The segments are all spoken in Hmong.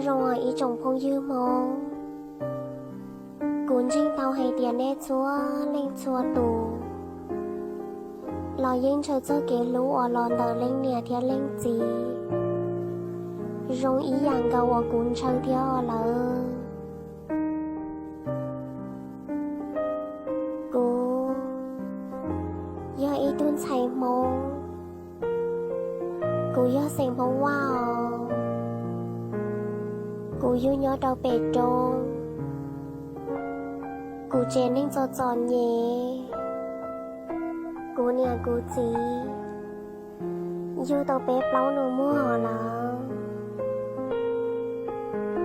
Zoo ib tsoom phooj ywg Hmoob, kuv ntseeg tau hais tias nej txhua leej txhua tus los yeej ntshaw txoj kev hlub uas los ntawm leej niam thiab leej txiv zoo ib yam nkaus uas kuv ntshaw thiab lawm. Kuv yog ib tug ntxhais Hmoob. Kuv yog xeem Hmoob Vaj os. Kuv yug nyob rau pem roob. Kuv tsev neeg txom txom nyem. Kuv niam kuv txiv yug tau peb plaub nus muag lawm.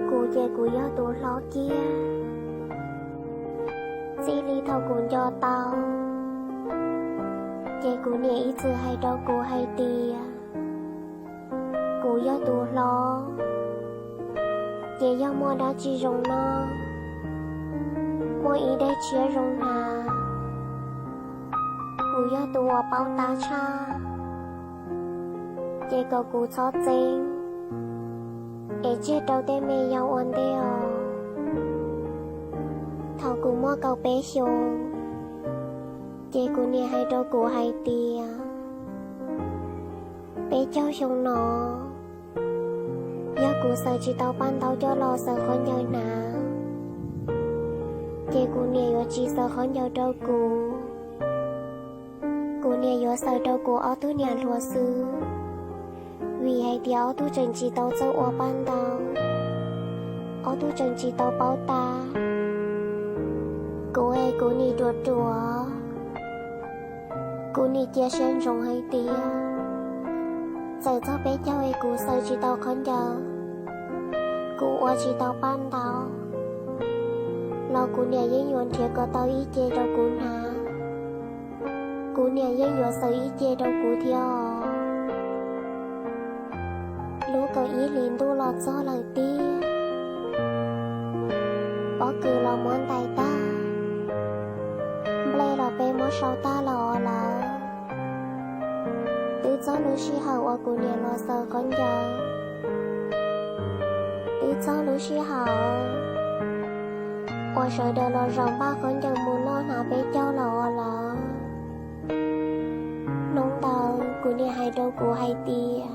Kuv ces kuv yog tus hlob kiag. Txij li thaum kuv nco tau, ces kuv niam ib txwm hais rau kuv hais tias kuv yog tus hlob, ces yog muaj dab tsi zoo noj, muaj ib daim tshiab zoo hnav, kuv yog tus uas paub tab tshaj, ces kom kuv txhob txeeb es tseg rau tej me yau ua ntej os. Thaum kuv muaj kaum peb xyoos, ces kuv niam hais rau kuv hais tias peb caug xyoo no, yog kuv xaws tsis tau paj ntaub coj los xaws khaub ncaws hnav, ces kuv niam yuav tsis xaws khaub ncaws rau kuv. Kuv niam yuav xaws rau kuv ob tug niam hluas xwb, vim hais tias ob tug tseem tsis tau txawj ua paj ntaub, ob tug tseem tsis tau paub tab. Kuv es kuv nim ruam ruam, kuv nim cia siab ntsoov hais tias txawm txog peb caug es kuv xaws tsis tau khaub ncaws, kuv ua tsis tau paj ntaub, los kuv niam yeej yuav nrhiav kom tau ib ce rau kuv hnav. Kuv niam yeej yuav xaws ib ce rau kuv thiab os. Lub kaum ib hlis ntuj los txog lawm tiag, pob kws los muab ntais tag, nplej los peb muab sau tag los lawm. Twb txog lub sij hawm uas kuv niam los xaws khaub ncaws, twb txog lub sij hawm uas sawv daws los zaum npaj khaub ncaws mus noj hnav peb caug los lawm. Hnub ntawd kuv niam hais rau kuv hais tias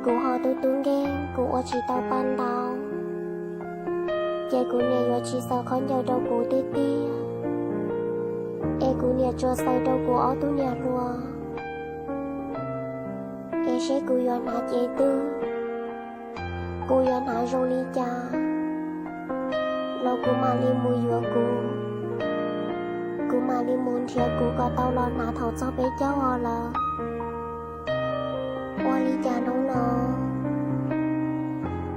kuv ho tub tub nkeeg, kuv ua tsis tau paj ntaub, ces kuv niam yuav tsis xaws khaub ncaws rau kuv tiag tiag, es kuv niam tsuas xaws rau kuv ob tug niam hluas, es seb kuv yuav hnav cev twg, kuv yuav hnav zoo li cas los kuv mam li mus yuav kuv, kuv mam li mus nrhiav kuv kom tau los hnav thaum txog peb caug os lawm. Ua li cas hnub no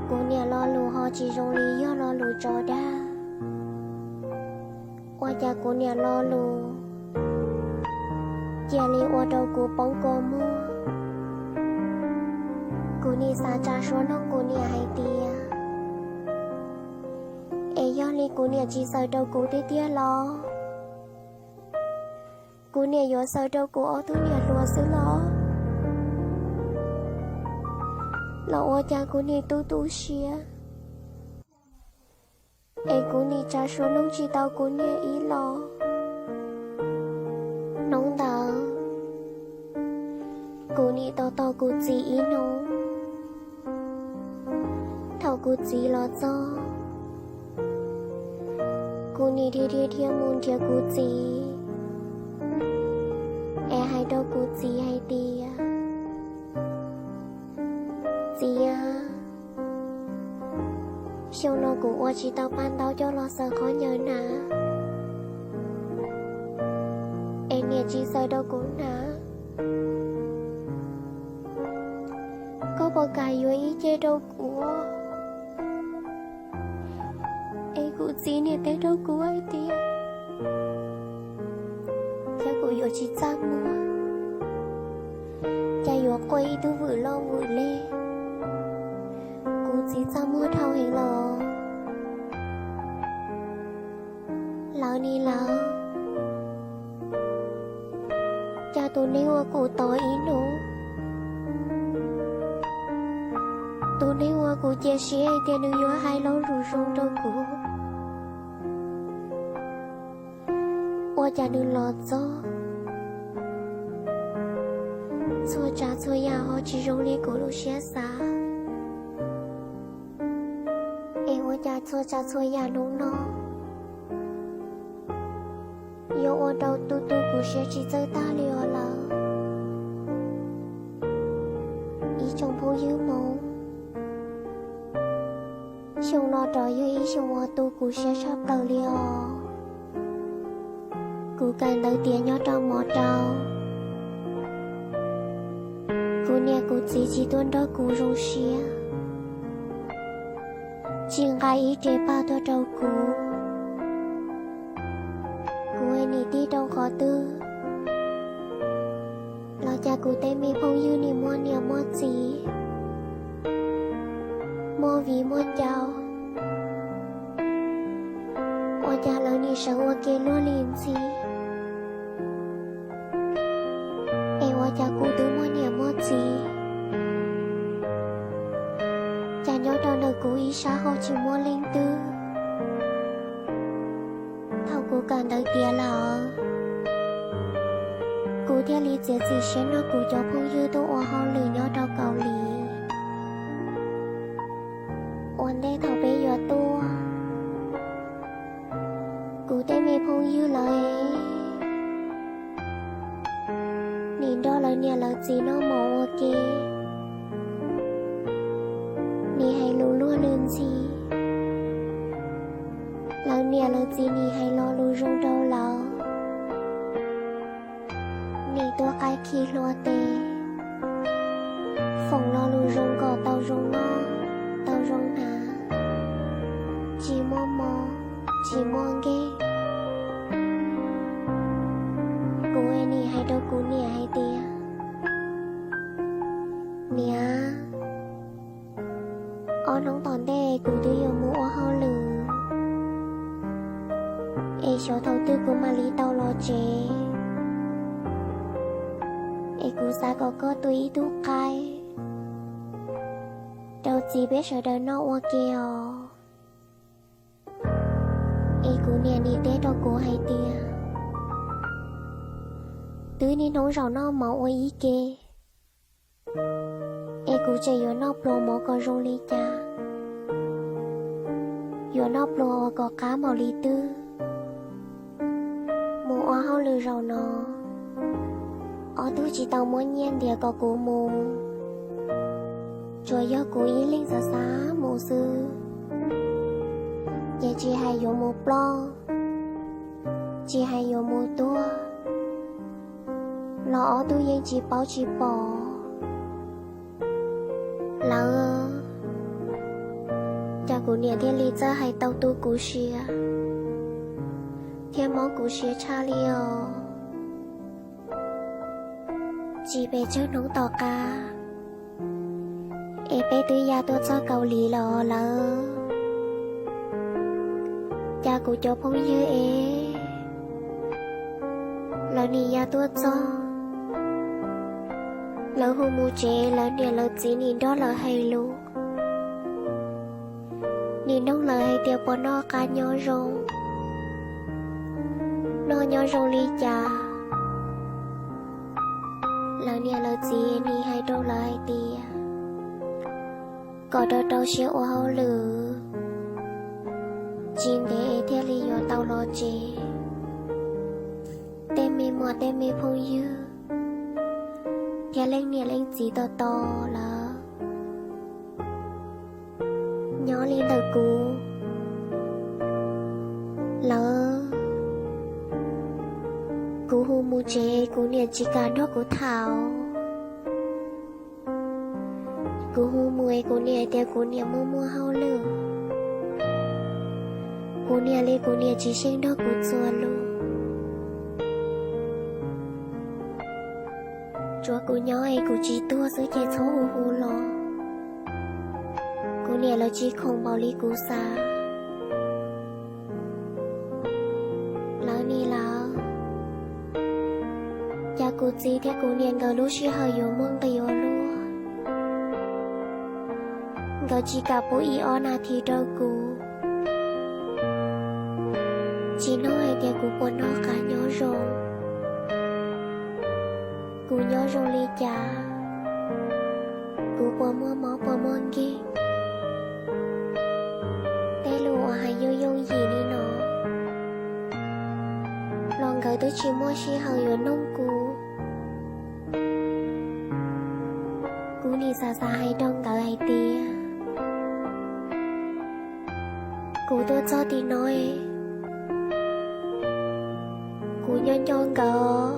kuv niam lo lus ho tsis zoo li yog lo lus tsov dag? Ua cas kuv niam lo lus cia li ua rau kuv poob kua muag? Kuv nim xav tsa suab nug kuv niam hais tias, es yog li kuv niam tsis xaws rau kuv tiag tiag los kuv niam yuav xaws rau kuv ob tug niam hluas xwb los? Los ua cas kuv nim tu tu siab, es kuv nim tsa suab nug tsis tau kuv niam ib los? Hnub ntawd kuv nim tos tos kuv txiv ib hnub. Thaum kuv txiv los txog, kuv nim dhia dhia dhia mus nrhiav kuv txiv, es hais rau kuv txiv hais tias, txiv a, xyoo no kuv ua tsis tau paj ntaub coj los xaws khaub ncaws hnav, es niam tsis xaws rau kuv hnav. Koj puas kam yuav ib ce rau kuv? Es kuv txiv niam teb rau kuv hais tias, yog kuv yuav tsis txaj muag, cas yuav quaj ib tug vwm loj vwm leg. Kuv txiv txaj muag dhau heev los. Lawv ni lawv, cas tus neeg uas kuv tos ib hnub, tus Tus neeg uas kuv cia siab hais tias nws yuav hais lo lus zoo rau kuv, ua cas nws los txog, txhua tsav txhua yam ho tsis zoo li kuv lub siab xav. Es ua cas txhua tsav txhua yam hnub no yuav ua rau tu tu kuv siab tsis txawj tag li os lawm. Ib tsoom phooj ywg Hmoob, xyoo no rov yog ib xyoo uas tu kuv siab tshaj plaws li os. Kuv kawm ntawv tiav nyob rau mos rau, kuv niam kuv txiv tsis tuaj nrog kuv zoo siab, tsis nqa ib re paj tuaj rau kuv. Kuv nim tig rau qhov twg los cas kuv tej me phooj ywg nim muaj niam muaj txiv, muaj viv muaj ncaus, ua cas lawv nim sawv ua ke luag li ntxhi. Es ua cas kuv twb muaj niam muaj txiv, cas nyob rau ntawm kuv ib sab ho tsis muaj leej twg. Thaum kuv kawm ntawv tiav lawm, kuv thiaj li txiav txim siab nrog kuv cov phooj ywg tuaj ua hauj lwm nyob rau Kaus Lim. Ua ntej thaum peb yuav tuaj, kuv tej me phooj ywg lawv nim nrog lawv niam lawv txiv noj mov ua ke, nim hais lus luag li ntxhi. Lawv niam lawv txiv nim hais lo lus zoo rau lawv, nim tuav qaib khi hlua tes, foom lo lus zoo kom tau zoo noj, tau zoo hnav, tsis muaj mob, tsis muaj nkeeg. Kuv nim hais rau kuv niam hais tias, niam, ob hnub tom ntej kuv twb yuav mus ua hauj lwm, es xyov thaum twg kuv mam li tau los tsev, es kuv xav kom koj tua ib tug qaib rau txiv peb sawv daws noj ua ke os. Es kuv niam nim teb rau kuv hais tias, twb niaj hnub zaum noj mov ua ib ke, es kuv tseem yuav noj pluas mov kom zoo li cas, yuav noj pluas ua kom qab npaum li twg. Mus ua hauj lwm zaum no, ob tug tsis tau muab nyiaj ntiav kom kuv mus, tsuas yog kuv ib leeg xav xav mus xwb. Ces tsis hais yuav mus ploj, tsis hais yuav mus tuag, los ob tug yeej tsis paub tsis pom lawm. Cas kuv niam thiaj li txawj hais tau tu kuv siab thiab mob kuv siab tshaj li os. Tsis pes tsawg hnub tom qab es peb twb ya tuaj txog Kaus Lim lawm os lawv. Cas kuv cov phooj ywg es lawv nim ya tuaj txog, lawv hu mus tsev lawv niam lawv txiv nim nrog lawv hais lus, nim noog lawv hais tias puas noj qab nyob zoo, noj nyob zoo li cas. Lawv niam lawv txiv nim hais rau lawv hais tias kom rau rau siab ua hauj lwm, tsis ntev es thiaj li yuav tau los tsev. Tej me muam tej me phooj ywg thiab leej niam leej txiv tos tos lawm, nyob li ntawm kuv lawm. Kuv hu mus tsev kuv niam tsis kam nrog kuv tham. Kuv hu mus es kuv niam tias kuv niam muaj muaj hauj lwm. Kuv niam li kuv niam tsis xyeej nrog kuv txuas lus. Tsuav kuv nyob es kuv tsis tuag xwb ces txhob hu hu los. Kuv niam lawv tsis khoom npaum li kuv xav lawv ni lawm. Cas kuv txiv thiab kuv niam nkawd lub sij hawm yuav muaj nqis ua luaj. Koj tsis kam pub ib ob nas this rau kuv, tsis hnov hais tias kuv puas noj qab nyob zoo, kuv nyob zoo li cas, kuv puas muaj mob puas muaj nkeeg. Tej lus uas hais yooj yooj yim li no los nkawd twb tsis muaj sij hawm yuav noog kuv. Kuv nim xav xav hais rau nkawd hais tias, kuv tuaj txog tim no, kuv nco nco nkawd,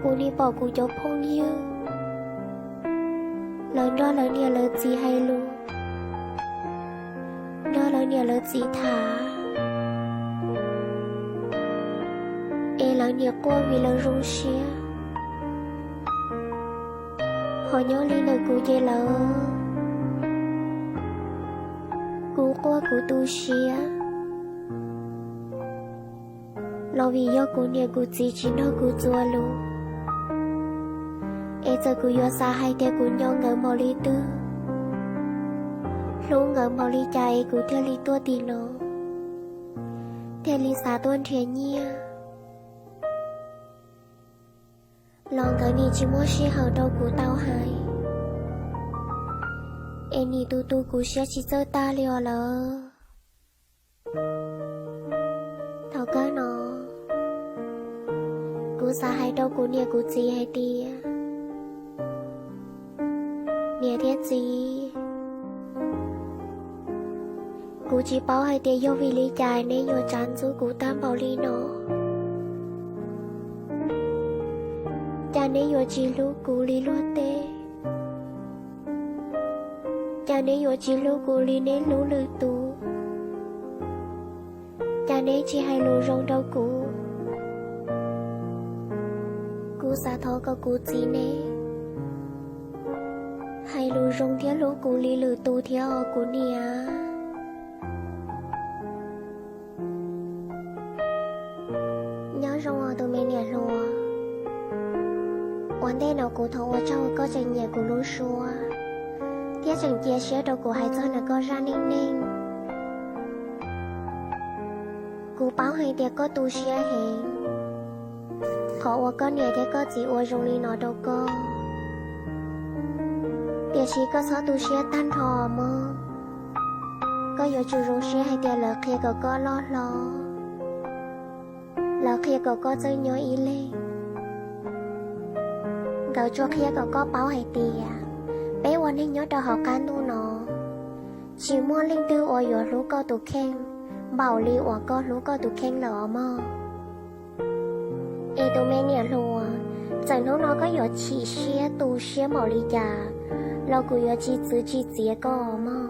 kuv nim pom kuv cov phooj ywg, lawv nrog lawv niam lawv txiv hais lus, nrog lawv niam lawv txiv tham, es lawv niam quaj vim lawv zoo siab. Ho nyob li ntawm kuv ces lawv, kuv quaj kuv tu siab, los vim yog kuv niam kuv txiv tsis nrog kuv txuas lus. Es txawm kuv yuav xav hais tias kuv nco nkawd npaum li twg, hlub nkawd npaum li cas es kuv thiaj li tuaj tim no, thiaj li xav tuaj nrhiav nyiaj, los nkawd nim tsis muaj sij hawm rau kuv tau hais, es nim tu tu kuv siab tsis txawj tag li os lawv. Thaum kawg no, kuv xav hais rau kuv niam kuv txiv hais tias, niam thiab txiv, kuv tsis paub hais tias yog vim li cas neb yuav tsav ntxub kuv tag npaum li no. Cas neb yuav tsis hlub kuv li luag tej? Cas neb yuav tsis hlub kuv li neb hlub lwm tus? Cas neb tsis hais lus zoo rau kuv? Kuv xav thov kom kuv txiv neb hais lus zoo thiab hlub kuv li lwm tus thiab os kuv niam. Nyob zoo os tus me niam hluas. Ua ntej no kuv thov ua tsaug koj tseem nyiam kuv lub suab thiab tseem cia siab rau kuv hais txog ntawm koj zaj neej neeg. Kuv paub hais tias koj tu siab heev qhov uas koj niam thiab koj txiv ua zoo li no rau koj, tiam sis koj txhob tu siab tag nrho mog. Koj yuav tsum zoo siab hais tias lawv qhia kom koj loj hlob, lawv qhia kom koj txawj nyob ib leeg. Nkawd tsuas qhia kom koj paub hais tias peb ua neeg nyob rau hauv qab ntuj no, tsis muaj leej twg uas yuav hlub koj tus kheej npaum li uas koj hlub koj tus kheej lawm os mog. Es tus me niam hluas, txawm hnub no koj yuav chim siab tu siab npaum li cas los kuv yuav tsis txwv tsis txiav koj mog.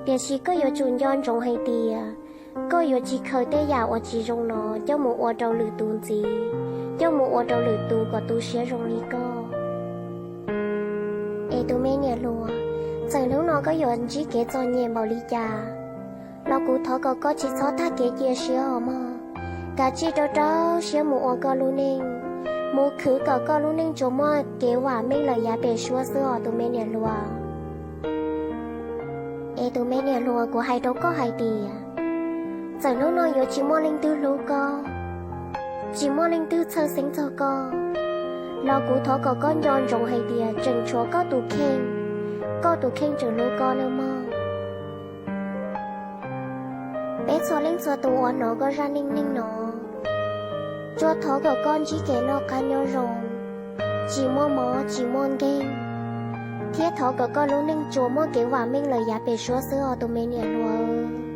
Tiam sis koj yuav tsum nco ntsoov hais tias koj yuav tsis khaws tej yam uas tsis zoo no coj mus ua rau lwm tus ntxiv, coj mus ua rau lwm tus kom tu siab zoo li koj. Es tus me niam hluas, txawm hnub no koj yuav ntsib kev txom nyem npaum li cas los kuv thov kom koj tsis txhob tag kev cia siab os mog. Kav tsij rau rau siab mus ua koj lub neej, mus khwv kom koj lub neej tsuas muaj kev vam meej lawm yav pem suab xwb os tus me niam hluas. Es tus me niam hluas, kuv hais rau koj hais tias txawm hnub no yuav tsis muaj leej twg hlub koj, tsis muaj leej twg txhawj xeeb txog koj los kuv thov kom koj nco ntsoov hais tias tseem tshuav koj tus kheej, koj tus kheej tseem hlub koj nawb mog. Peb txhua leej txhua tus uas hnov koj zaj neej neeg no, tsuas thov kom koj ntsib kev noj qab nyob zoo, tsis muaj mob tsis muaj nkeeg, thiab thov kom koj lub neej tsuas muaj kev vam meej lawm yav pem suab xwb os tus me niam hluas.